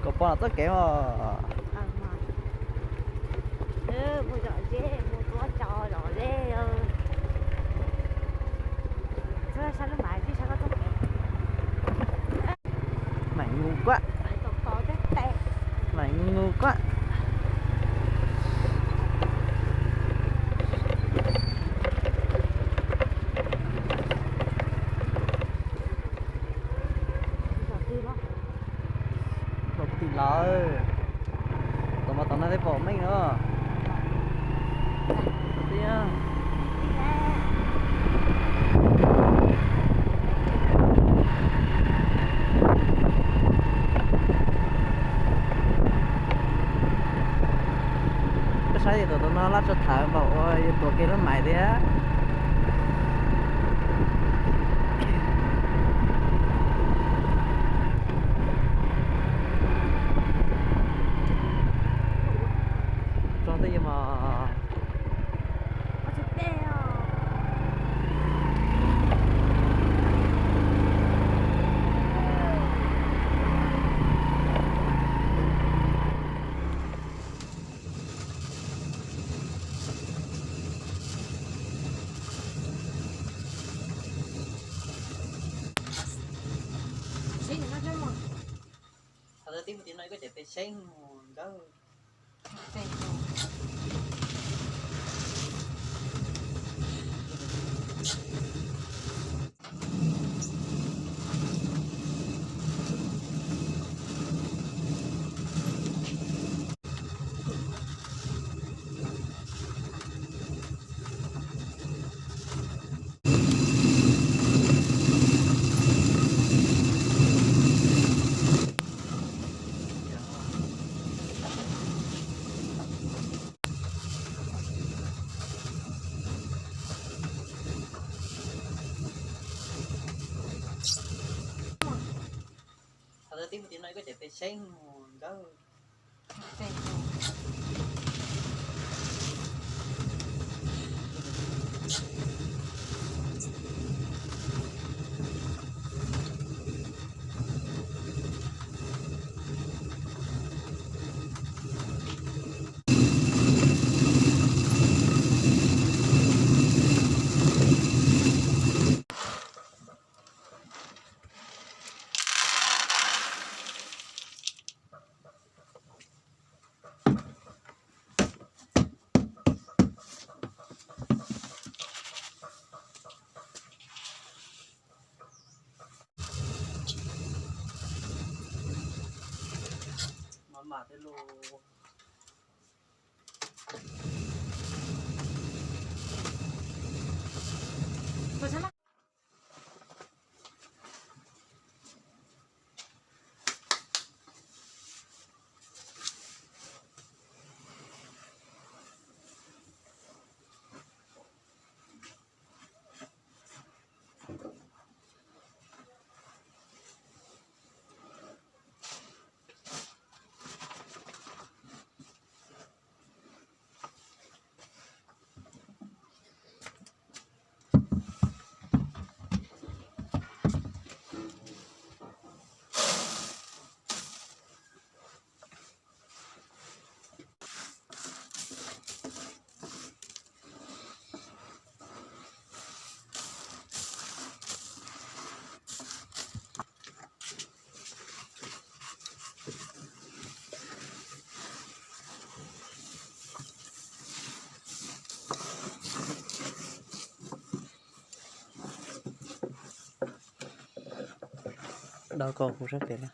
Kom pom txoj kev os. Maim ngu quaj. Maim ngu quaj. Tau tim lawm. Tau mas tom no thiaj pom meej na. Koj saib tias tom no laj tso thawv npaum uas yus tuav kev lub maim thiab. Tso twj ywm mas. Thaum twb mus tim no koj tseem pes seeb mus nkawd. Thaum twb mus tim no koj tseem pes seeb mus nkawd. Maj mam thiab lauj. Dau kom huv sab pem na.